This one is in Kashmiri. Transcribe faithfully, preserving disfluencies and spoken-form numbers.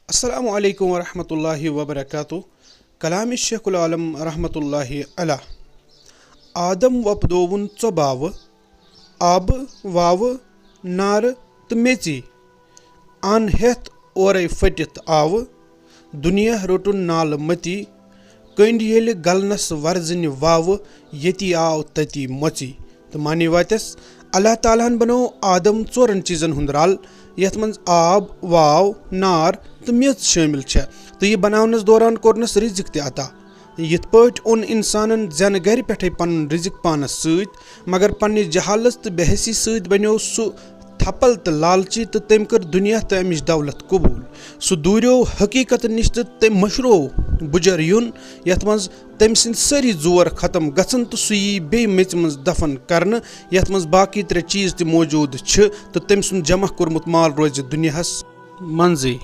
السلام علیکم ورحمۃ اللہ وبرکاتہ۔ کلام شیخ العالم رحمۃ اللہ علیہ۔ آدم وۄپدووُن ژۄباوٕ، آبہٕ واوٕ، نارٕ تہٕ میٚژی۔ اَن ہٮ۪تھ اورَے پھٔٹِتھ آوٕ، دُنیا روٚٹُن نالہٕ مٔتی۔ کٔنٛڈۍ ییٚلہِ گلنس ورزنہِ واوٕ، ییٚتی آو تٔتی مۄژی۔ تہٕ معنی واتٮ۪س، اللہ تعالیٰ ہن بنوو آدم ژورن چیٖزن ہُنٛد رل، یتھ منٛز آب، واو، نار تہٕ میٚژ شٲمِل چھےٚ۔ تہٕ یہِ بناونس دوران کوٚرنس رزق تہِ عطا۔ یِتھ پٲٹھۍ اوٚن انسانن زینہٕ گرِ پٮ۪ٹھے پنُن رزق پانس سۭتۍ، مگر پننہِ جہالت تہٕ بے حسی سۭتۍ بنیوو سُہ تھپل تہٕ لالچی، تہٕ تٔمۍ کٔر دُنیا تہٕ امِچ دولت قبول۔ سُہ دوٗریو حقیقت نِش تہٕ تٔمۍ مٔشروو بُجر یُن، یتھ منٛز تٔمۍ سٕنٛدۍ سٲری زور ختم گژھن تہٕ سُہ یی بیٚیہِ میٚژِ منٛز دفن کرنہٕ، یتھ منٛز باقی ترٛےٚ چیٖز تہِ موجود چھِ، تہٕ تٔمۍ سُنٛد جمع کوٚرمُت مال روزِ دُنیاہس منٛزٕے۔